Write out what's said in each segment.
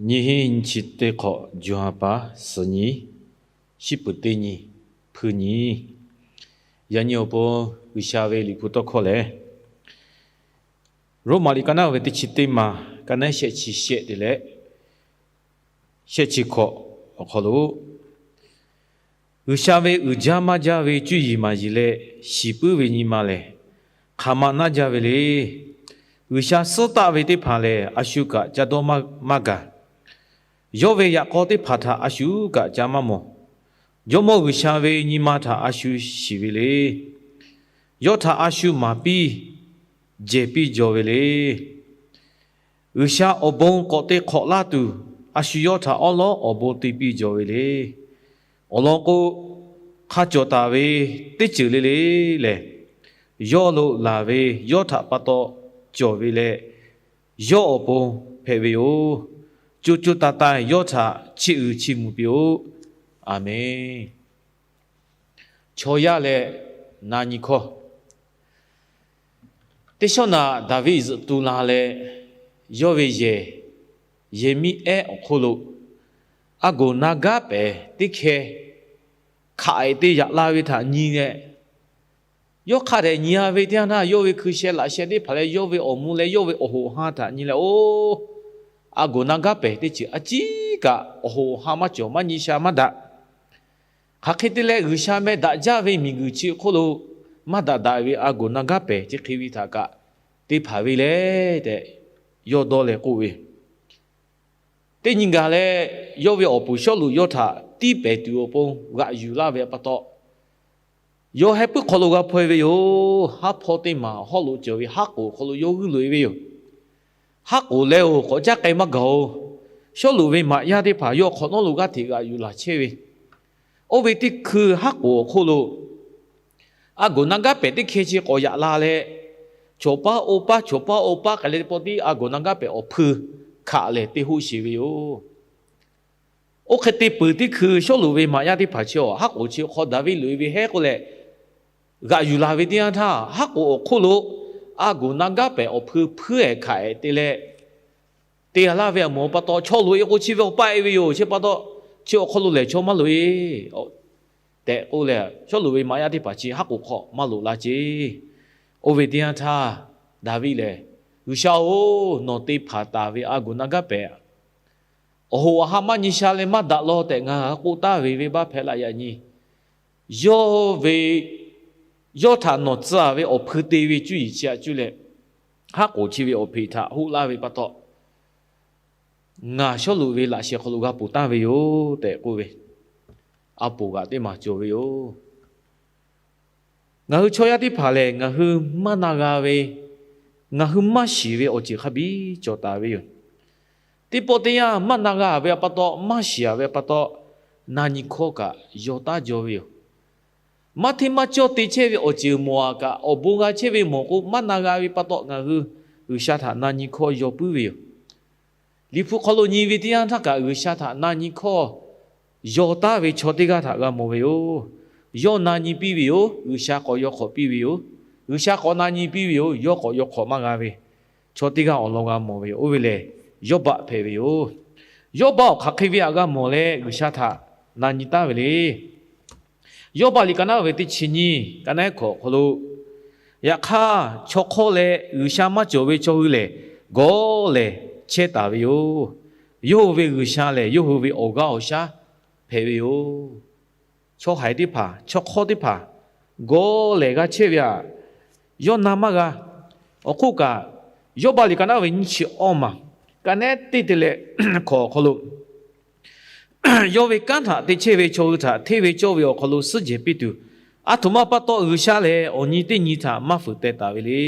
Nyiˇ hinˉ nyiˇ chi teˇ hk'awꞈ, June ha pa suhˍ nyi, shiˉ puˍ teˇ nyi, hpui nyi. Yaꞈ nyi awˬ pon G'uiˬsha ve Liꞈ hpu tawˇ hkawˇ lehˬ, Roˉmaꞈ liꞈ ka naˉ ve teˇ chi teˇ maˬ, ka naˉ shehˆ chi shehˆ te leh shehˆ chi hkawꞈ awˬ hk'aw lo, G'uiˬsha ve uiˍ jaˇ maˇ jaˇ ve cuˇ yiˍ maˍ yiˍ leh shiˍ puiˉ ve nyi ma lehˬ, hk'aˬ ma naˇ jaˇ ve le. G'uiˬsha suhˉ taˆ ve teˇ hpaˍ lehˬ, a shu kaꞈ ca dawˇ maˇ gaˬ. Yawˇ ve yaꞈ k'aw teˇ hpaˍ htaꞈ a shu kaꞈ ca maˇ mawˬ. Jawˇmawˇ G'uiˬsha ve nyi ma htaꞈ a shu shiˍ ve le. Yawˇ htaꞈ a shu maˍ piˇ jehˬ piˇ jaw ve le. G'uiˬsha awˬ bon k'awꞈ te hk'awꞈ laˇ tuˬ, a shu yawˇ htaꞈ awˉ lawˉ awˬ bon te piˇ jaw ve le. Awˬ lawn k'o, hk'a cawˬ taˍ ve teˇ ceuˬ le le lehˬ, yawˇ lo laˬ ve yawˇ htaꞈ pa taw cawˬ ve leh, yawˇ awˬ pon hpehꞈ ve yoˬ. Co co taiˍ taiˍ yawˇ htaꞈ chiˇ uiˍ chiˇ mvuh piˇ-oˆ. Aˍmenˍ. Chaw yaˇ leh na nyi hkawˇ. Teˇ shawˉ naꞈ Daˍviˆ zuhꞈ tu la leh, yawˇ ve yehˬ, yehˬ miˇ ehˉ awˬ hk'oˆ lo a goˍ na gaˉ pehˍ teˇ hkeh hk'aꞈ-e te yaꞈ la ve htaꞈ nyi leh, yawˇ hk'a dehꞈ nyi-a ve teˇ yanˇ htaˇ, yawˇ ve hkui sheh laꞈ sheh teˇ hpaˍ leh yawˇ ve awˬ mvuh leh yawˇ ve awˬ hoꞈ awˬ ha htaꞈ nyi leh, oˇ, a goˍ na gaˉ pehˍ teˇ ceuˬ a ciˉ kaꞈ awˬ hoꞈ awˬ ha maˇ cawˬ, maˇ nyi sha maˇ daꞈ. Hk'aˬ hk'e te leh G'uiˬsha meh daꞈ jaˇ ve miˬguiˬ chi hk'oˆ lo maˇ daꞈ daꞈ ve a goˍ na gaˉ pehˍ chi hk'e ve htaꞈ kaꞈ te hpanˍ ve le tehꞈ yawˇ dawˇ leh k'oˆ ve. Teˇ nyi gaˬ leh, yawˇ ve awˬ puˍ Sawˉluꞈ yawˇ htaꞈ tiˉ pehˍ tuˬ awˬ pon g'aꞈ yuˬ laˇ ve pa taw, yawˇ heh puiˉ hk'aw lo g'a hpaw-e ve yoˬ. Haˉ hpawˇ teˇ maˬ hawˉ lo cawˬ ve haˉ k'oˍ hk'aw lo yawˇ g'uiˇ loꞈ-e ve yoˬ. Haˉ k'oˍ leh-oˬ, k'awꞈ caˉ k'ai maˇ gaˬ-oˬ. Sawˉluꞈ ve maꞈ yaˇ teˇ hpaˍ yawˇ hk'awꞈ nawˉ lo g'aˇ hteꞈ g'aꞈ yuˬ laˬ chehˇ ve, oˇ ve teˇ hkui haˉ k'oˍ awˬ hk'oˆ lo a goˍ na gaˉ pehˍ teˇ hkeh chi k'awꞈ yaꞈ la leh, chawˍ paˉ oˇ paˉ, chawˍ paˉ oˇ paˉ k'ai leh teˇ pawˆ tiˉ a goˍ na gaˉ pehˍ awˬ hpui hkaꞈ lehˬ te hoˆ sheˍ ve yoˬ. Oˇ hk'e te peuˬ teˇ hkui, Sawˉluꞈ ve maꞈ yaˇ teˇ hpaˍ chi awˬ haˉ k'oˍ chi hk'aw Daˍviˆ loꞈ-e ve hehˉ k'oˆ leh, g'aꞈ yuˬ laˬ ve teˇ yanˇ htaˇ, haˉ k'oˍ awˬ hk'oˆ lo a goˍ na gaˉ pehˍ awˬ hpui hpuiˉ-ehˍ hkaꞈ-ehˍ te leh, te g'a laˇ ve a mawˬ pa taw, chaw loꞈ-e k'o chi ve awˬ paˆ-e ve yoˬ. Chi pa taw, chi awˬ hk'aw lo lehˬ chaw maˇ loꞈ-e tehꞈ k'oˆ leh, Sawˉluꞈ ve maꞈ yaˇ teˇ hpaˍ chi haˉ k'oˍ hk'aw maˇ loꞈ la ceˇ. Oˇ ve teˇ yanˇ htaˇ, Daˍviˆ lehˬ, G'uiˬsha-oˬ, nawˬ te hpanˍ taˍ ve a goˍ na gaˉ pehˍ awˬ hoꞈ awˬ ha maˇ nyi sha leh maˇ daꞈ law tehꞈ ngaˬ k'oˆ taˍ ve venˇbaˆ hpehꞈ la yaꞈ nyi. Yawˇ ve, yawˇ htaꞈ nawˬ tcuh-a ve awˬ hpui te ve cuˇ yiˍ chi aꞈ cuˇ leh, haˉ k'oˍ chi ve awˬ hpeꞈ htaꞈ hoˆ laˇ ve pa taw, ngaˬ Sawˉluꞈ ve laꞈ sheh hk'aw lo g'a ponˬ taˍ ve yoˬ tehꞈ k'oˆ ve, a poˍ g'aꞈ teˇ maˬ cawˬ ve yoˬ. Ngaˬ hui chaw yaˇ teˇ hpaˍ lehˬ, ngaˬ hui maˇ na g'a ve, ngaˬ hui maˇ shiˍ ve awˬ ceuˬ hk'a biˇ cawˬ taˍ ve yoˬ. Teˇ pawˆ teˇ yanˇ maˇ na g'a ve pa taw, maˇ shiˍ-a ve pa taw, na nyi hkawˇ kaꞈ yaw taˉ jaw ve yoˬ. Maˇ hteˇ maˇ cawˇ te chehˇ ve awˬ ceuˬ mawˬ-a kaꞈ, awˬ bon g'a chehˇ ve mawˬ k'o, maˇ na g'a ve pa taw ngaˬ hui G'uiˬsha htaꞈ na nyi hkawˇ yaw puiˉ ve yoˬ. Liꞈ hpu hk'aw lo nyi ve teˇ yanˇ htaˇ kaꞈ, G'uiˬsha htaꞈ na nyi hkawˇ yaw taˉ ve chaw teˇ g'aˇ htaꞈ g'a mawˬ ve yoˬ. Yawˇ na nyi piˇ ve yoˬ, G'uiˬsha k'awꞈ yaw hk'awꞈ piˇ ve yoˬ. G'uiˬsha k'awꞈ na nyi piˇ ve yoˬ, yawˇ k'awꞈ yaw hk'awꞈ maˇ g'a ve chaw teˇ g'aˇ awˬ lawn g'a mawˬ ve yoˬ. Oˇ ve lehˬ, Yawˇbaˆ hpehꞈ ve yoˬ. Yawˇbaˆ awˬ hk'aˬ hk'e ve htaꞈ g'a mawˬ leh G'uiˬsha htaꞈ na nyi taˉ ve le. Yawˇbaˆ liꞈ ka naˉ ve teˇ chi nyiˇ, ka naˉ hkawꞈ hk'aw lo, yaꞈ hk'aˇ, chaw hk'awˇ leh G'uiˬsha maˇ cawˬ ve chaw hui lehˬ, gawˇ lehˬ chehˇ taˍ ve yoˬ. Yawˇ hui ve G'uiˬsha lehˬ, yawˇ hui ve awˬ g'aˇ awˬ shaˉ hpehꞈ ve yoˬ. Chaw haiˬ teˇ hpaˍ, chaw hk'awˇ teˇ hpaˍ gawˇ lehˬ g'a chehˇ ve aꞈ, yawˇ na maˇ g'a. Awˬ hk'oˆ kaꞈ, Yawˇbaˆ liꞈ ka naˉ ve nyiˇ chi awˇ maˬ, ka naˉ teˇ te leh hkawꞈ awˬ hk'aw lo, yawˇ ve kanˉ htaꞈ te chehˇ ve chaw hui htaꞈ hteˇ ve cawˇ ve awˬ hk'aw lo suhˉ jehˬ piˇ tuˬ, aˬ htoꞈ ma pa taw G'uiˬsha lehˬ awˬ nyi teˇ nyi htaꞈ maˇ fuiˍ teh taˍ ve le.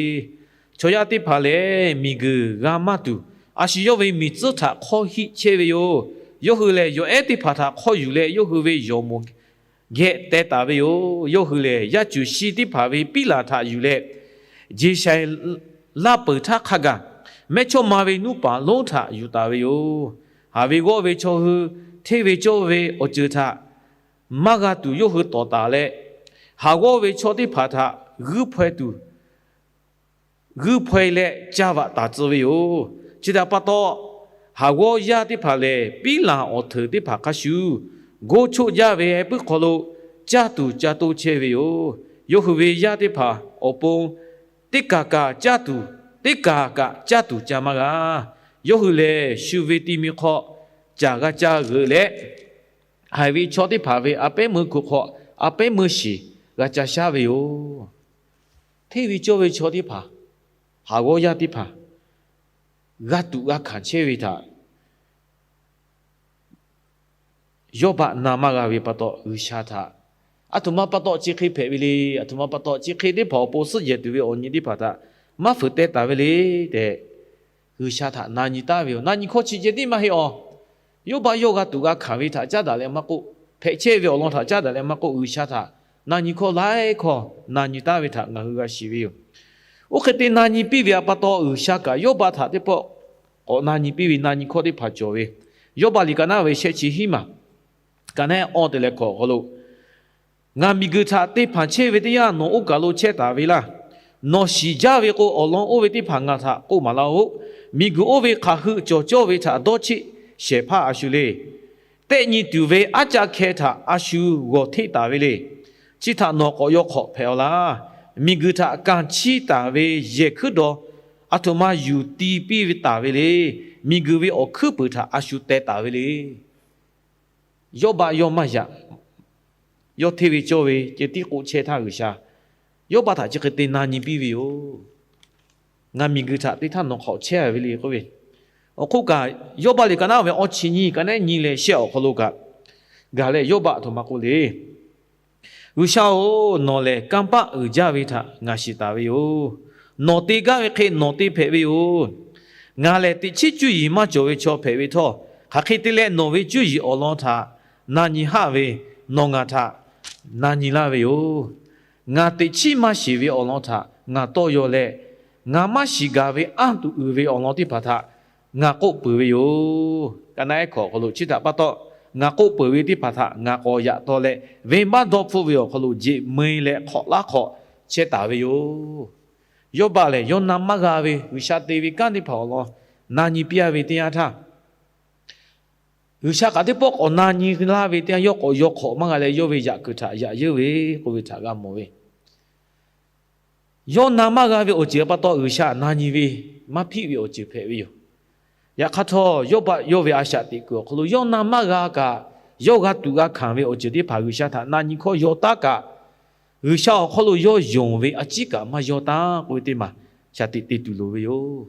Chaw yaˇ teˇ hpaˍ lehˬ, miˬguiˬ g'a maˇ tuˬ, a shu yawˇ ve miˬ tcuhˉ htaꞈ hk'awˇ hiˆ chehˇ ve yoˬ. Yawˇ hui lehˬ, yawˬ ehˉ teˇ hpaˍ htaꞈ hk'awˇ yuˬ leh, yawˇ hui ve yawˬ moˍ geh teh taˍ ve yoˬ. Yawˇ hui lehˬ, yaˇ cuˬ shi teˇ hpaˍ ve piˉ laˬ htaꞈ yuˬ leh, Jeˍsaˍlaˆ peuˬ htaˇ hk'a gaˬ mehˇchawˇma ve nuˇ paˍ lonˉ htaꞈ yuˬ taˍ ve yoˬ. Haˍ ve g'awˇ ve chaw hui hteˇ ve cawˇ ve awˬ ceuˬ htaꞈ maˇ g'a tuˬ yawˇ hui tawˍ taˍ leh, haˍ g'awˇ ve chaw teˇ hpaˍ htaꞈ g'uiˇ hpaw-e tuˬ, g'uiˇ hpaw-e leh caˇ vaꞈ taˍ tcuh ve yoˬ. Chi htaꞈ pa taw, Haˍ g'awˇ yaˇ teˇ hpaˍ lehˬ, piˉ laˬ awˬ hteuˍ teˇ hpaˍ hk'a shuˍ, goˇ choˆ jaˇ ve heh puiˉ hk'aw lo caˇ tuˬ ca to chehˇ ve yoˬ. Yawˇ hui ve yaˇ teˇ hpaˍ awˬ pon teˇ kaˬ kaꞈ caˇ tuˬ, teˇ kaˬ kaꞈ caˇ tuˬ ca maˇ g'a. Yawˇ hui lehˬ, shu ve ti mi hk'aw caˬ g'a ca g'euꞈ leh, haiˬ ve chaw teˇ hpaˍ ve a pehˉ meuˇ hkuꞈ hk'aw a pehˉ meuˇ shiˍ g'a ca shaˉ ve yoˬ. Hteˇ ve cawˇ ve chaw teˇ hpaˍ, haˍ g'awˇ yaˇ teˇ hpaˍ g'a tuꞈ g'a hkanˍ chehˇ ve htaꞈ Yawˇbaˆ na maˇ g'a ve pa taw, G'uiˬsha htaꞈ, aˬ htoꞈ ma pa taw chi hk'e hpehꞈ ve le, aˬ htoꞈ ma pa taw chi hk'e teˇ hpaˍ awˬ pon suhˉ jehˬ tuˬ ve awˬ nyi teˇ hpaˍ htaꞈ maˇ fuiˍ teh taˍ ve le tehꞈ, G'uiˬsha htaꞈ na nyi taˉ ve yoˬ. Na nyi hkawˇ chi ceh tiˉ maˇ heˆ awˬ. Yawˇbaˆ yawˇ g'a tuꞈ g'a hkanˍ ve htaꞈ caˉ daꞈ leh maˇ k'oˆ, hpehꞈ chehˇ ve awˬ lawn htaꞈ caˉ daꞈ leh maˇ k'oˆ, G'uiˬsha htaꞈ na nyi hkawˇ laiˉ hkawˇ na nyi taˉ ve htaꞈ ngaˬ hui g'a shiˍ ve yoˬ. Oˇ hk'e te na nyi piˇ ve pa taw, G'uiˬsha kaꞈ Yawˇbaˆ htaꞈ teˇ pawˆ k'awꞈ na nyi piˇ ve na nyi hkawˇ teˇ hpaˍ cawˬ ve, Yawˇbaˆ liꞈ ka naˉ ve shehˆ chi hiˉ maˬ, ka naˉ awˇ te leh hkawꞈ awˬ hk'aw lo, Ngaˬ miˬguiˬ htaꞈ te hpanˍ chehˇ ve teˇ yanˇ nawˬ oˇ kaˬ lo chehˇ taˍ ve laˇ. Nawˬ shiˍ jaˇ ve k'o, awˬ lawn oˇ ve teˇ hpaˍ ngaˬ htaꞈ k'oˆ maˍ laˇ-oˆ. Miˬguiˬ oˇ ve hk'aˬ hui cawˬ cawˇ ve htaꞈ dawˇ cheˆ shehˍ hpaˇ a shu le. Tehˆ nyi tuˬ ve aˉ caˆ hkeh htaꞈ a shu g'awˬ hteˆ taˍ ve le. Chi htaꞈ nawˬ k'awꞈ yaw hk'awꞈ hpehꞈ-aw laˇ. Miˬguiˬ htaꞈ kanˍ chiˇ taˍ ve yehˬ hkuiˉ daw aˬ htoꞈ ma yuˬ ti piˇ ve taˍ ve le. Miˬguiˬ ve awˬ hkuiˉ puiˍ htaꞈ a shu teh taˍ ve le. Yawˇbaˆ yawˇ maˇ yaꞈ. Yawˇ hteˇ ve cawˇ ve ceh tiˉ k'oˆ chehˇ htaˇ, G'uiˬsha Yawˇbaˆ htaꞈ chi hk'e te na nyi piˇ ve yoˬ. Ngaˬ miˬguiˬ htaꞈ te htaˇ nawˬ hk'awꞈ chehˇ ve le k'oˆ ve. Awˬ hk'oˆ kaꞈ, Yawˇbaˆ liꞈ ka naˉ ve awˇ chi nyiˇ, ka naˉ nyi leh shehˆ awˬ hk'aw lo kaꞈ, gaˬ leh Yawˇbaˆ aˬ htoꞈ ma k'oˆ le. G'uiˬsha-oˬ, nawˬ lehˬ kanˇ paˆ uiˍ jaˇ ve htaꞈ ngaˬ shiˍ taˍ ve yoˬ. Nawˬ te gaˇ ve hk'e nawˬ te hpehꞈ ve yoˬ. Ngaˬ lehˬ teꞈ chiˉ cuˇ yiˍ maˇ cawˬ ve chaw hpehꞈ ve htawˇ, hk'aˬ hk'e te leh nawˬ ve cuˇ yiˍ awˬ lawn htaꞈ na nyi haˆ ve, nawˬ ngaˬ htaꞈ na nyi laˇ ve yoˬ. Ngaˬ teꞈ chiˉ maˇ shiˍ ve awˬ lawn htaꞈ ngaˬ tawˇ yaw leh, ngaˬ maˇ shiˍ gaˬ ve anˇ tuˬ uiˍ ve awˬ lawn teˇ hpaˍ htaꞈ ngaˬ k'oˆ peuˬ ve yoˬ. Ka naˉ ehˉ hkawꞈ awˬ hk'aw lo chi htaꞈ pa taw, ngaˬ k'oˆ peuˬ ve teˇ hpaˍ htaꞈ ngaˬ k'awꞈ yaꞈ taw leh, venˇbaˆ dawˇ hpfuhˆ ve awˬ hk'aw lo jeꞈ meu-e leh hk'awꞈ laˉ hk'awꞈ chehˇ taˍ ve yoˬ. Yawˇbaˆ lehˬ, yawˇ na maˇ g'a ve G'uiˬsha te ve kanˉ teˇ hpaˍ awˬ lawn na nyi piˇ-a ve teˇ yanˇ htaˇ, G'uiˬsha kaꞈ teˇ pawˆ k'awꞈ na nyi laˇ ve teˇ yanˇ, yawˇ k'awꞈ yaw hk'awꞈ maˇ g'a leh, yawˇ ve yaꞈ kuiˬ htaꞈ yaꞈ yeuˇ ve k'oˆ ve htaꞈ g'a mawˬ ve. Yawˇ na maˇ g'a ve awˬ ceuˬ pa taw, G'uiˬsha na nyi ve maˇ hpiˆ ve awˬ ceuˬ hpehꞈ ve yoˬ. Yaꞈ hk'aˇ htawˇ, Yawˇbaˆ yawˇ ve a shaꞈ teꞈ kuiˬ awˬ hk'aw lo yawˇ na maˇ g'a kaꞈ, yawˇ g'a tuꞈ g'a hkanˍ ve awˬ ceuˬ teˇ hpaˍ G'uiˬsha htaꞈ na nyi hkawˇ yaw taˉ kaꞈ, G'uiˬsha awˬ hk'aw lo yawˇ yonˍ ve a ciˉ kaꞈ maˇ yaw taˉ k'oˆ ve teˇ maˬ shaˍ tiꞈ te tuˬ loˍ ve yoˬ.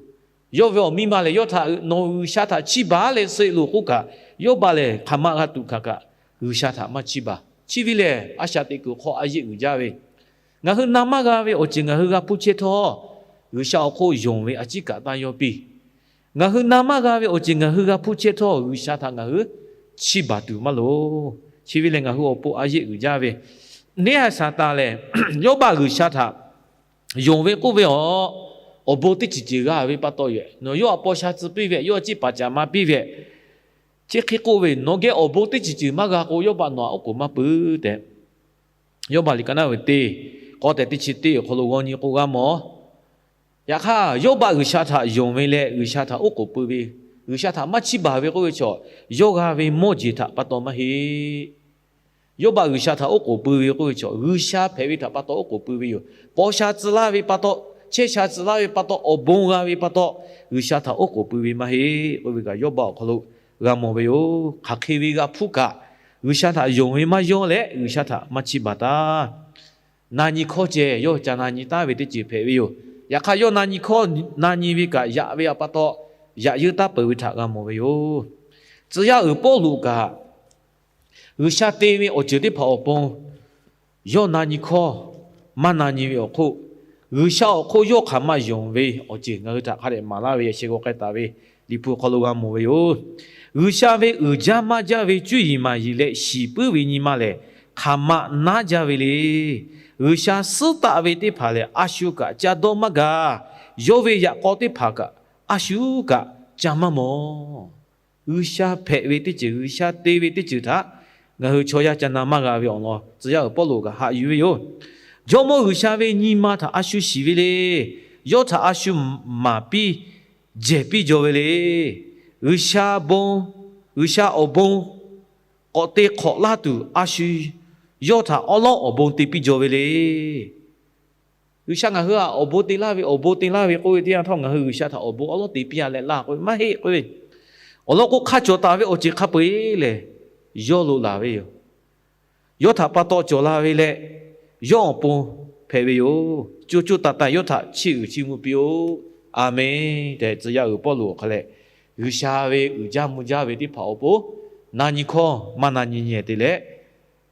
Yawˇ ve awˬ miˇ ma lehˬ, yawˇ htaꞈ nawˬ G'uiˬsha htaꞈ chiˇ baˬ leh suh loˬ k'oˆ kaꞈ, Yawˇbaˆ lehˬ hk'aˬ ma g'a tuꞈ hkanˍ kaꞈ, G'uiˬsha htaꞈ maˇ chiˇ baˬ. Chi ve lehˬ, a shaꞈ teꞈ kuiˬ hk'aw a yeˆ uiˍ jaˇ ve, ngaˬ hui na maˇ g'a ve awˬ ceuˬ ngaˬ hui g'a hpuˇ chehˇ htawˇ, G'uiˬsha awˬ hk'oˆ yonˍ ve a ciˉ kaꞈ taˇ yawˇ piˇ. Ngaˬ hui na maˇ g'a ve awˬ ceuˬ ngaˬ hui g'a hpuˇ chehˇ htawˇ, G'uiˬsha htaꞈ ngaˬ hui chiˇ baˬ tuˬ maˇ loˍ. Chi ve lehˬ, ngaˬ hui awˬ pon a yeˆ uiˍ jaˇ ve, neˇ haiˬ Saˍtanˍ lehˬ, Yawˇbaˆ G'uiˬsha htaꞈ yonˍ ve k'oˆ ve awˬ, awˬ bon teˇ ceuˬ ceuˬ g'a ve pa taw yoˬ. Nawˬ yawˇ a paw sha tcuh piˇ ve, yawˇ a ciˉ paˍ caˍ ma piˇ ve, chi hk'e k'oˆ ve, nawˬ geh awˬ bon teˇ ceuˬ ceuˬ maˇ g'a k'o, Yawˇbaˆ nawˬ htaꞈ oˉ k'oˍ maˇ peuˬ tehꞈ, Yawˇbaˆ liꞈ ka naˉ ve teˇ k'awˇ tehꞈ teˇ chi teˇ awˬ hk'aw lo g'aw nyi k'o g'a mawˬ. Yaꞈ hk'aˇ, Yawˇbaˆ G'uiˬsha htaꞈ yonˍ ve leh G'uiˬsha htaꞈ oˉ k'oˍ pui ve, G'uiˬsha htaꞈ maˇ chiˇ baˬ ve k'oˆ ve chaw, yawˇ g'a ve mawˇ jeˬ htaꞈ pa taw maˇ heˆ. Yawˇbaˆ G'uiˬsha htaꞈ oˉ k'oˍ pui ve k'oˆ ve chaw, G'uiˬsha hpehꞈ ve htaꞈ pa taw oˉ k'oˍ pui ve yoˬ. Paw sha tcuh laˇ ve pa taw, chehˇ sha tcuh laˇ ve pa taw, awˬ bon g'a ve pa taw, G'uiˬsha htaꞈ oˉ k'oˍ pui ve maˇ heˆ k'oˆ ve kaꞈ, Yawˇbaˆ awˬ hk'aw lo g'a mawˬ ve yoˬ. Hk'aˬ hk'e ve g'a hpuˇ kaꞈ, G'uiˬsha htaꞈ yonˍ ve maˇ yawˇ leh G'uiˬsha htaꞈ maˇ chiˇ baˬ taˍ. Na nyi hkawˇ ceh yawˇ ca na nyi taˉ ve teˇ ceuˬ hpehꞈ ve yoˬ. Yaꞈ hk'aˇ, yawˇ na nyi hkawˇ na nyi ve kaꞈ, yaꞈ ve pa taw yaꞈ yeuˇ taˉ peuˬ ve htaꞈ g'a mawˬ ve yoˬ. Tcuh yaˇ uiˍ Pawˇluꞈ kaꞈ, G'uiˬsha te ve awˬ ceuˬ teˇ hpaˍ awˬ pon yawˇ na nyi hkawˇ maˇ na nyi ve awˬ hk'oˆ, G'uiˬsha awˬ hk'oˆ yawˇ hk'aˬ ma yonˍ ve awˬ ceuˬ ngaˬ hui htaꞈ hk'a dehꞈ maˍ laˇ ve, sheh g'aw k'ai taˍ ve Liꞈ hpu hk'aw lo g'a mawˬ ve yoˬ. G'uiˬsha ve uiˍ jaˇ maˇ jaˇ ve cuˇ yiˍ maˍ yiˍ leh shiˍ puiˉ ve nyi ma lehˬ, hk'aˬ ma naˉ jaˇ ve le. G'uiˬsha suhˉ taˆ ve teˇ hpaˍ lehˬ, a shu kaꞈ ca dawˇ maˇ gaˬ. Yawˇ ve yaꞈ k'aw teˇ hpaˍ kaꞈ, a shu kaꞈ ca maˇ mawˬ. G'uiˬsha hpehꞈ ve teˇ ceuˬ, G'uiˬsha te ve teˇ ceuˬ htaꞈ ngaˬ hui chaw yaˇ ca na maˇ g'a ve awˬ lawn tcuh yaˇ uiˍ Pawˇluꞈ kaꞈ haꞈ yuˬ ve yoˬ. Jawˇmawˇ G'uiˬsha ve nyi ma htaꞈ a shu shiˍ ve le. Yawˇ htaꞈ a shu maˍ piˇ jehˬ piˇ jaw ve le. G'uiˬsha bon, G'uiˬsha awˬ bon k'awꞈ te hk'awꞈ laˇ tuˬ, a shu yawˇ htaꞈ awˉ lawˉ awˬ bon te piˇ jaw ve le. G'uiˬsha ngaˬ hui htaꞈ awˬ bon te laˇ ve, awˬ bon te laˇ ve k'oˆ ve teˇ yanˇ htawˇ, ngaˬ hui G'uiˬsha htaꞈ awˬ bon awˉ lawˉ te piˇ a leh laˇ k'oˆ ve maˇ heˆ k'oˆ ve. Awˬ lawn k'o, hk'a cawˬ taˍ ve awˬ ceuˬ hk'a peu-eˬ lehˬ, yawˇ lo laˬ ve yoˬ. Yawˇ htaꞈ pa taw cawˬ la ve leh, yawˇ awˬ pon hpehꞈ ve yoˬ. Co co taiˍ taiˍ yawˇ htaꞈ chiˇ uiˍ chiˇ mvuh piˇ-oˆ. A menˬ tehꞈ, tcuh yaˇ uiˍ Pawˇluꞈ awˬ hk'aw leh, G'uiˬsha ve uiˍ jaˇ mvuh jaˇ ve teˇ hpaˍ awˬ pon na nyi hkawˇ maˇ na nyi nyi te leh,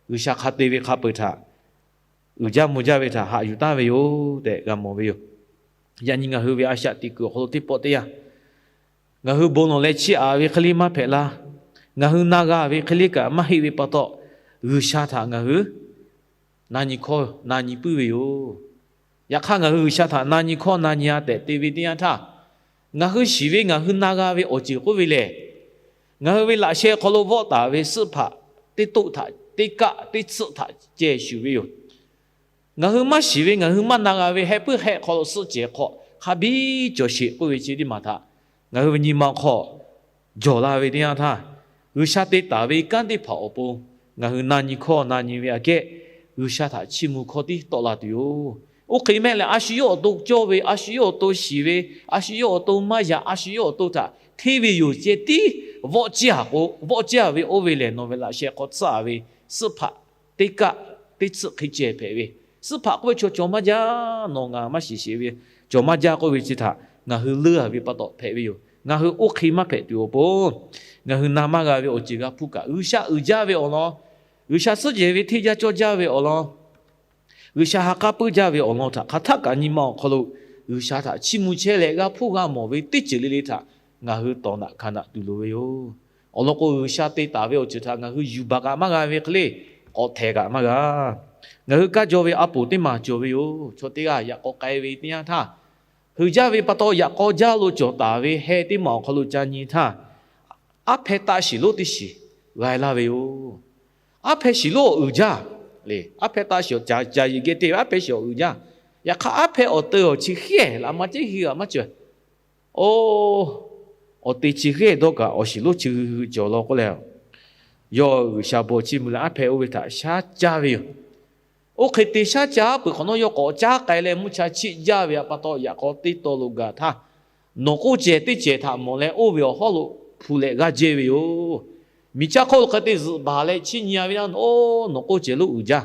G'uiˬsha hk'a te ve hk'a peu-eˬ htaꞈ uiˍ jaˇ mvuh jaˇ ve htaꞈ haꞈ yuˬ taˍ ve yoˬ tehꞈ g'a mawˬ ve yoˬ. Yaꞈ nyi ngaˬ hui ve a shaꞈ teꞈ kuiˬ awˬ hk'aw lo teˇ pawˆ teˇ yanˇ, ngaˬ hui bon lawˬ leh chiˇ aꞈ ve hk'e le maˇ hpehꞈ la. Ngaˬ hui na g'a ve hk'e le kaꞈ maˇ heˆ ve pa taw, G'uiˬsha htaꞈ ngaˬ hui na nyi hkawˇ na nyi puiˉ ve yoˬ. Yaꞈ hk'aˇ, ngaˬ hui G'uiˬsha htaꞈ na nyi hkawˇ na nyi a tehꞈ te ve teˇ yanˇ htaˇ, ngaˬ hui shiˍ ve ngaˬ hui na g'a ve awˬ ceuˬ k'oˆ ve lehˬ, ngaˬ hui ve laꞈ sheh hk'aw lo vawˆ taˍ ve suhˆ hpaꞈ teˇ toˆ htaꞈ, teˇ kaˆ teˇ tsuhˆ htaꞈ ceh shuˍ ve yoˬ. Ngaˬ hui maˇ shiˍ ve, ngaˬ hui maˇ na g'a ve heh puiˉ heh hk'aw lo suhˆ cehˬ hk'aw hk'a biˇ cawˬ sheˍ k'oˆ ve chi teˇ maˬ htaꞈ ngaˬ hui ve nyi ma awˬ hk'aw jawˬ la ve teˇ yanˇ htaˇ, G'uiˬsha te taˍ ve kanˉ teˇ hpaˍ awˬ pon ngaˬ hui na nyi hkawˇ na nyi ve aꞈ kehˉ, G'uiˬsha htaꞈ chiˇ mvuh hkawˇ tiˉ tawˆ la tuˬ yoˬ. Oˇ hk'e mehˆ leh, a shu yawˇ awˬ to cawˇ ve, a shu yawˇ awˬ to shiˍ ve, a shu yawˇ awˬ to maˇ yaꞈ, a shu yawˇ awˬ to htaꞈ hteˇ ve yoˬ ceh tiˉ vawˆ ciˇ a k'o, vawˆ ciˇ a ve oˇ ve lehˬ, nawˬ ve laꞈ sheh hk'aw tsuhˆ a ve suhˆ hpaꞈ teˇ kaˆ teˇ tsuhˆ hk'e ceh hpehꞈ ve. Suhˆ hpaꞈ k'oˆ ve chaw cawˬ maˇ jaˇ. Nawˬ ngaˬ maˇ shiˍ sheˍ ve cawˬ maˇ jaˇ k'oˆ ve chi htaꞈ ngaˬ hui leuˇ a ve pa taw hpehꞈ ve yoˬ. Ngaˬ hui oˇ hk'e maˇ hpehꞈ tuˬ awˬ pon, ngaˬ hui na maˇ g'a ve awˬ ceuˬ g'a hpuˇ kaꞈ, G'uiˬsha uiˍ jaˇ ve awˬ lawn, G'uiˬsha suhˉ jehˬ ve hteˇ jaˇ cawˇ jaˇ ve awˬ lawn, G'uiˬsha ha k'aˉ puiˉ jaˇ ve awˬ lawn htaꞈ hk'aˬ htaˆ kaꞈ nyi ma awˬ hk'aw lo G'uiˬsha htaꞈ chiˇ mvuh chehˇ leh g'a hpuˇ g'a mawˬ ve teˇ ceuˬ le le htaꞈ ngaˬ hui tawˍ naꞈ hkanˍ naꞈ tuˬ loˍ ve yoˬ. Awˬ lawn k'o, G'uiˬsha te taˍ ve awˬ ceuˬ htaꞈ ngaˬ hui yuˬ baˬ kaꞈ maˇ g'a ve hk'e le, k'awꞈ htehˍ kaꞈ maˇ g'a. Ngaˬ hui kaˇ jaw ve a poˍ teˇ maˬ cawˬ ve yoˬ. Chaw teˇ g'aˇ yaꞈ k'aw k'ai ve teˇ yanˇ htaˇ, hui jaˇ ve pa taw yaꞈ k'aw jaˇ lo cawˬ taˍ ve heh teˇ maˬ awˬ hk'aw lo ca nyi htaˇ, aˉ hpehˇ taˆ shiˍ lonˉ teˇ shiˍ g'a laˇ ve yoˬ. Aˉ hpehˇ shiˍ lonˉ awˬ uiˍ jaˇ le. Aˉ hpehˇ taˆ shiˍ awˬ ca ca yeˬ geh te ve aˉ hpehˇ shiˍ awˬ uiˍ jaˇ. Yaꞈ hk'aˇ, aˉ hpehˇ awˬ teu awˬ chi hk'e laꞈ ma cehˉ hui a maˇ cawˬ. Oˇ, awˬ te chi hk'e dawˇ kaꞈ awˬ shiˍ lonˉ chi hui hui cawˬ law k'oˆ leh, yawˇ G'uiˬsha bon chiˇ mvuh leh aˉ hpehˇ oˇ ve htaꞈ shaˉ caˇ ve yoˬ. Oˇ hk'e te shaˉ caˇ peuˬ hk'awꞈ nawˉ, yawˇ k'awꞈ caˉ k'ai leh mvuhˇ cha chiˆ jaˇ ve pa taw, yaꞈ k'aw teˇ taw lo gaˬ htaˇ, nawˬ k'oˆ cehˬ teˇ cehˬ htaꞈ mawˬ leh oˇ ve awˬ hawˉ lo hpu leh g'aˇ jehˇ ve yoˬ. Miˬ chaˇ hk'oˆ lo hk'e te zuhꞈ baˬ leh chiˇ nyi a ve, oˇ nawˬ k'oˆ cehˬ lonˉ uiˍ jaˇ.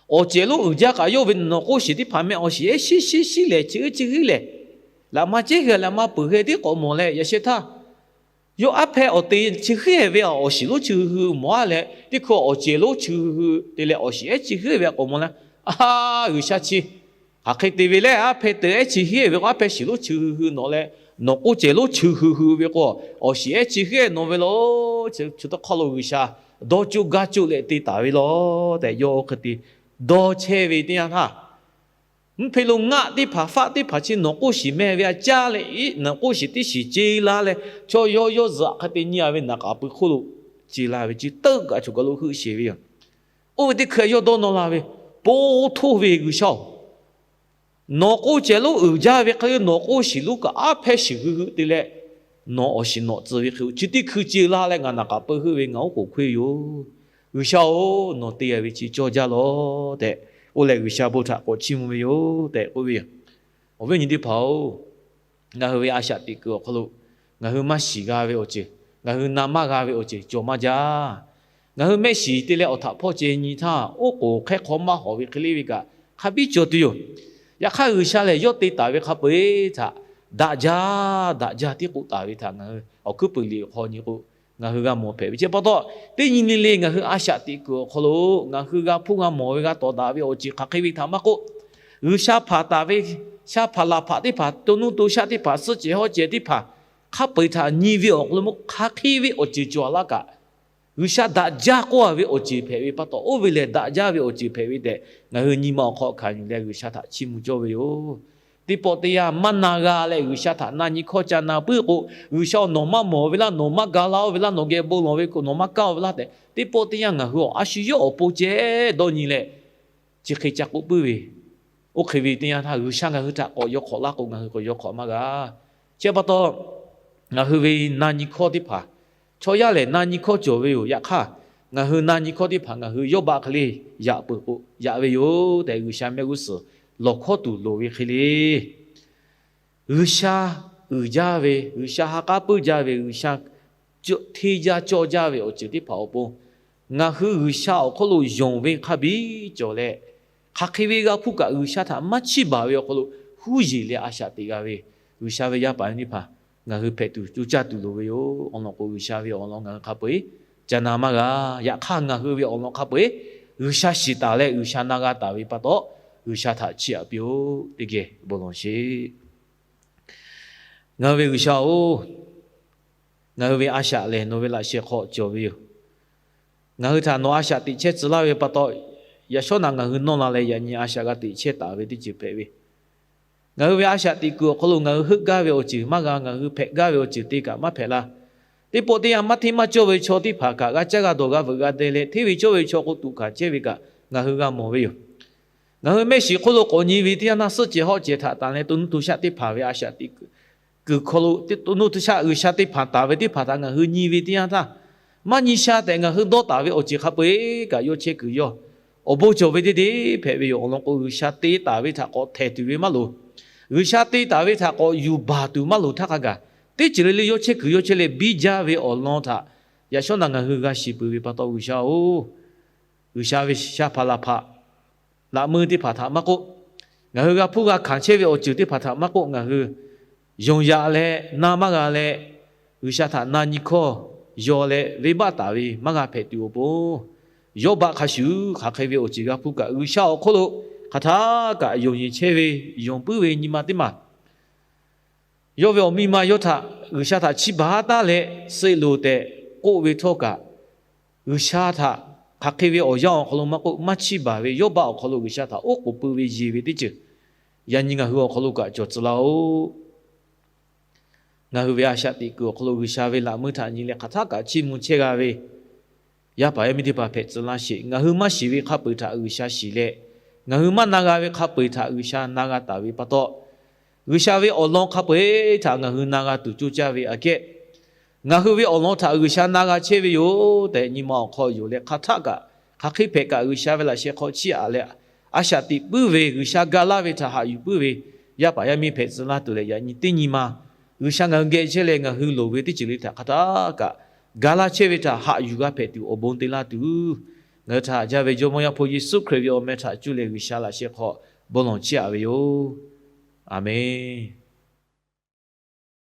Awˬ cehˬ lonˉ uiˍ jaˇ kaꞈ, yawˇ ve nawˬ k'oˆ shiˍ teˇ hpaˍ meh awˬ shiˍ ehˉ shiˉ shiˉ shiˉ lehˬ, chi heuˆ chi heuˆ lehˬ, laꞈ ma cehˉ hui a laꞈ ma peuˬ hui tiˉ k'awꞈ mawˬ leh yaꞈ sheh htaˇ, yawˇ aˉ hpehˇ awˬ te chi heuˆ ve awˬ shiˍ lonˉ chi hui hui mawˬ a leh, teˇ hkui awˬ cehˬ lonˉ chi hui hui te leh awˬ shiˍ ehˉ chi heuˆ ve k'awꞈ mawˬ leh, a, G'uiˬsha chi hk'aˬ hk'e te ve leh, aˉ hpehˇ te ehˉ chi heuˆ ve k'o, aˉ hpehˇ shiˍ lonˉ chi hui hui nawˬ leh, nawˬ k'oˆ cehˬ lonˉ chi hui hui ve k'o, awˬ shiˍ ehˉ chi heuˆ nawˬ ve lo, chi htaꞈ hk'aw lo G'uiˬsha dawˇ coˇ gaˇ coˇ leh te taˍ ve law tehꞈ, yawˇ hk'e te dawˇ chehˇ ve teˇ yanˇ htaˇ, mvuhˇ hpe lo ngaˆ teˇ hpaˍ faˆ teˇ hpaˍ chi nawˬ k'oˆ shiˍ meh ve a caˇ leh, nawˬ k'oˆ shiˍ teˇ shiˍ ce la leh, chaw yawˇ yawˇ zuhꞈ hk'e te nyi a ve naˍ k'aˍ pui hk'oˆ lo ce la ve chi teuˆ kaꞈ choˬ kaˬ lo heuˆ sheˍ ve yoˬ. Oˇ ve teˇ hkui yawˇ dawˇ nawˇ la ve, Po htoˇ ve G'uiˬsha-oˬ, nawˬ k'oˆ cehˬ lonˉ uiˍ jaˇ ve hk'e le, nawˬ k'oˆ shiˍ lonˉ kaꞈ aˉ hpehˇ shiˍ hui hui te leh, nawˬ awˬ shiˍ nawꞈ tcuh ve hk'e, chi teˇ hkui ce la leh ngaˬ naˍ k'aˍ pui heuˆ ve ngaˬ oˉ k'oˍ hkoˇ yoˬ. G'uiˬsha-oˬ, nawˬ te a ve chi cawˇ jaˇ law tehꞈ, oˇ leh G'uiˬsha bon htaꞈ k'awꞈ chiˇ mvuh ve yoˬ tehꞈ k'oˆ ve yoˬ. Awˬ viˉ awˬ nyi teˇ hpaˍ-oˬ, ngaˬ hui ve a shaꞈ teꞈ kuiˬ awˬ hk'aw lo ngaˬ hui maˇ shiˍ g'a ve awˬ ceuˬ, ngaˬ hui na maˇ g'a ve awˬ ceuˬ cawˬ maˇ jaˇ. Ngaˬ hui mehˆ shiˍ te leh awˬ htaꞈ hpawˇ ceh nyi htaˇ, oˉ k'oˍ hk'ehˇ hk'aw maˇ hawˍ ve hk'e le ve kaꞈ hk'a biˇ cawˬ tuˬ yoˬ. Yaꞈ hk'aˇ, G'uiˬsha lehˬ yawˇ te taˍ ve hk'a peu-eˬ htaꞈ daꞈ jaˇ daꞈ jaˇ tiˉ k'oˆ taˍ ve htaꞈ ngaˬ hui awˬ hkuiˉ puiˍ liꞈ hk'aw nyi k'o, ngaˬ hui g'a mawˬ hpehꞈ ve. Chi pa taw, teˇ nyi le le ngaˬ hui a shaꞈ teꞈ kuiˬ awˬ hk'aw lo ngaˬ hui g'a hpuˇ g'a mawˬ ve g'a tawˍ daꞈ ve awˬ ceuˬ hk'aˬ hk'e ve htaꞈ maˇ k'oˆ, G'uiˬsha hpanˍ taˍ ve sha hpaˍ laˬ hpaꞈ teˇ hpaˍ, to nuˇ to shaˆ teˇ hpaˍ, suhˆ cehˬ hawˉ cehˬ teˇ hpaˍ hk'a peu-eˬ htaꞈ nyi ve awˬ hk'aw lo maˇ hk'aˬ hk'e ve awˬ ceuˬ cawˬ a laˇ kaꞈ, G'uiˬsha daꞈ jaˇ k'oˆ a ve awˬ ceuˬ hpehꞈ ve pa taw, oˇ ve lehˬ daꞈ jaˇ ve awˬ ceuˬ hpehꞈ ve tehꞈ ngaˬ hui nyi ma awˬ hk'aw hkanˍ yuˬ leh G'uiˬsha htaꞈ chiˇ mvuh cawˇ ve yoˬ. Teˇ pawˆ teˇ yanˇ maˇ na g'a leh G'uiˬsha htaꞈ na nyi hkawˇ ca na puiˉ k'o, G'uiˬsha-oˬ, nawˬ maˇ mawˬ ve laˇ, nawˬ maˇ ga laˇ-oˆ ve laˇ, nawˬ geh bon lawˬ ve k'o, nawˬ maˇ kaˇ-oˆ ve laˇ tehꞈ, teˇ pawˆ teˇ yanˇ ngaˬ hui a shu yawˇ awˬ pon ceh dawˇ nyi leh, chi hk'e ca k'oˆ puiˉ ve, oˇ hk'e ve teˇ yanˇ htaˇ G'uiˬsha ngaˬ hui htaꞈ k'awꞈ yaw hk'awꞈ laˇ k'o, ngaˬ hui k'awꞈ yaw hk'awꞈ maˇ g'a. Chi pa taw, ngaˬ hui ve na nyi hkawˇ teˇ hpaˍ, chaw yaˇ lehˬ na nyi hkawˇ cawˬ ve yoˬ. Yaꞈ hk'aˇ, ngaˬ hui na nyi hkawˇ teˇ hpaˍ ngaˬ hui Yawˇbaˆ hk'e le yaꞈ peuˬ k'o yaꞈ ve yoˬ tehꞈ, G'uiˬsha mehˆ g'uˇ suhˍ lawˬ hkawˇ tuˬ loˍ ve hk'e le. G'uiˬsha uiˍ jaˇ ve, G'uiˬsha ha k'aˉ puiˉ jaˇ ve, G'uiˬsha hteˇ jaˇ cawˇ jaˇ ve awˬ ceuˬ teˇ hpaˍ awˬ pon, ngaˬ hui G'uiˬsha awˬ hk'oˆ lo yonˍ ve hk'a biˇ cawˬ leh, hk'aˬ hk'e ve g'a hpuˇ kaꞈ G'uiˬsha htaꞈ maˇ chiˇ baˬ ve awˬ hk'aw lo huˉ yeˬ leh a shaꞈ teꞈ g'a ve, G'uiˬsha ve yaˇ paˍ yaˇ miˇ teˇ hpaˍ ngaˬ hui hpehꞈ tuˬ coˇ caˇ tuˬ loˍ ve yoˬ. Awˬ lawn k'o, G'uiˬsha ve awˬ lawn ngaˬ hui hk'a peu-eˬ ca na maˇ g'a. Yaꞈ hk'aˇ, ngaˬ hui ve awˬ lawn hk'a peu-eˬ G'uiˬsha shiˍ taˍ leh G'uiˬsha na g'a taˍ ve pa taw, G'uiˬsha htaꞈ chiˇ aꞈ piˇ-oˆ. Teˇ geh bon lawˬ sheˍ. Ngaˬ hui ve G'uiˬsha-oˬ, ngaˬ hui ve a shaꞈ lehˬ nawˬ ve laꞈ sheh hk'aw cawˬ ve yoˬ. Ngaˬ hui htaꞈ nawˬ a shaꞈ teꞈ chehˇ tcuh laˇ ve pa taw, yaꞈ shawˉ naꞈ ngaˬ hui nawˇ la leh yaꞈ nyi a shaꞈ g'a teꞈ chehˇ taˍ ve teˇ ceuˬ hpehꞈ ve. Ngaˬ hui ve a shaꞈ teꞈ kuiˬ awˬ hk'aw lo ngaˬ hui heuˆ gaˇ ve awˬ ceuˬ maˇ g'a, ngaˬ hui hpehꞈ gaˇ ve awˬ ceuˬ te kaꞈ maˇ hpehꞈ la. Teˇ pawˆ teˇ yanˇ maˇ hteˇ maˇ cawˇ ve chaw teˇ hpaˍ kaꞈ g'a caˇ g'a dawˬ g'a veuꞈ g'a deh leh, hteˇ ve cawˇ ve chaw k'o tuꞈ hkanˍ chehˇ ve kaꞈ ngaˬ hui g'a mawˬ ve yoˬ. Ngaˬ hui mehˆ shiˍ hk'oˆ lo k'awꞈ nyi ve teˇ yanˇ htaˇ, suhˆ cehˬ hawˆ cehˬ htaꞈ tanˬ leh to nuˇ to shaˆ teˇ hpaˍ ve a shaꞈ teꞈ kuiˬ hk'aw lo, to nuˇ to shaˆ G'uiˬsha teˇ hpaˍ taˍ ve teˇ hpaˍ htaꞈ ngaˬ hui nyi ve teˇ yanˇ htaˇ, maˇ nyi sha tehꞈ ngaˬ hui dawˇ taˍ ve awˬ ceuˬ hk'a peu-eˬ kaꞈ yawˇ chehˇ kuiˬ yawˇ awˬ bon cawˬ ve teˇ deˇ hpehꞈ ve yoˬ. Awˬ lawn k'o, G'uiˬsha te taˍ ve htaꞈ k'awꞈ htehˍ tuˬ ve maˇ loˍ. G'uiˬsha te taˍ ve htaꞈ k'awꞈ yuˬ baˬ tuˬ maˇ loˍ htaˇ hk'a gaˬ, teˇ ceuˬ le le yawˇ chehˇ kuiˬ yawˇ chehˇ leh biˇ jaˇ ve awˬ lawn htaꞈ yaꞈ shawˉ naꞈ ngaˬ hui g'a shiˍ peuˬ ve pa taw, G'uiˬsha-oˬ, G'uiˬsha ve sha hpaˍ laˬ hpaꞈ laꞈ meuˇ teˇ hpaˍ htaꞈ maˇ k'oˆ, ngaˬ hui g'a hpuˇ g'a hkanˍ chehˇ ve awˬ ceuˬ teˇ hpaˍ htaꞈ maˇ k'oˆ, ngaˬ hui yonˍ yaꞈ leh na maˇ g'a leh, G'uiˬsha htaꞈ na nyi hkawˇ yaw leh venˇbaˆ taˍ ve maˇ g'a hpehꞈ tuˬ awˬ pon, Yawˇbaˆ hk'a shuˍ hk'aˬ hk'e ve awˬ ceuˬ g'a hpuˇ kaꞈ, G'uiˬsha awˬ hk'oˆ lo hk'aˬ htaˇ kaꞈ yonˍ yeˬ chehˇ ve, yonˍ puiˉ ve nyi ma teˇ maˬ yawˇ ve awˬ miˇ ma yawˇ htaꞈ G'uiˬsha htaꞈ chiˇ baˬ taˉ leh suh loˬ tehꞈ k'oˆ ve htawˇ kaꞈ, G'uiˬsha htaꞈ hk'aˬ hk'e ve awˬ yanˇ awˬ hk'aw lo maˇ k'oˆ, maˇ chiˇ baˬ ve Yawˇbaˆ awˬ hk'aw lo G'uiˬsha htaꞈ oˉ k'oˍ pui ve yeˬ ve teˇ ceuˬ yaꞈ nyi ngaˬ hui awˬ hk'aw lo kaꞈ cawˬ tcuh laˇ-oˆ. Ngaˬ hui ve a shaꞈ teꞈ kuiˬ awˬ hk'aw lo G'uiˬsha ve laꞈ meuˇ htaꞈ nyi leh hk'aˬ htaˇ kaꞈ chiˇ mvuh chehˇ g'a ve yaˇ paˍ yaˇ miˇ teˇ hpaˍ hpehꞈ tcuh laˇ sheˍ. Ngaˬ hui maˇ shiˍ ve hk'a peu-eˬ htaꞈ G'uiˬsha shiˍ leh, ngaˬ hui maˇ na g'a ve hk'a peu-eˬ htaꞈ G'uiˬsha na g'a taˍ ve pa taw, G'uiˬsha ve awˬ lawn hk'a peu-eˬ htaꞈ ngaˬ hui na g'a tuˬ coˇ caˇ ve aꞈ kehˉ, ngaˬ hui ve awˬ lawn htaꞈ G'uiˬsha na g'a chehˇ ve yoˬ tehꞈ nyi ma awˬ hk'aw yonˍ leh, hk'aˬ htaˇ kaꞈ hk'aˬ hk'e hpehꞈ kaꞈ G'uiˬsha ve laꞈ sheh hk'aw chiˇ aꞈ leh a shaꞈ teꞈ puiˉ ve, G'uiˬsha ga laˇ ve htaꞈ haꞈ yuˬ puiˉ ve yaˇ paˍ yaˇ miˇ hpehꞈ tcuh laˇ tuˬ leh, yaꞈ nyi teˇ nyi ma G'uiˬsha ngaˬ hui geh chehˇ leh ngaˬ hui loˍ ve teˇ ceuˬ le htaꞈ hk'aˬ htaˇ kaꞈ ga laˇ chehˇ ve htaꞈ haꞈ yuˬ g'a hpehꞈ tuˬ awˬ bon te laˇ tuˬ, ngaˬ hui htaꞈ haꞈ jaˇ ve Jawˇmawˇ Yaˇ hpu Yeˍsuˆ Hkriꞈ ve awˬ meh htaꞈ cuˇ leh G'uiˬsha laꞈ sheh hk'aw bon lawˬ chiˇ aꞈ ve yoˬ. Aˬmenˍ.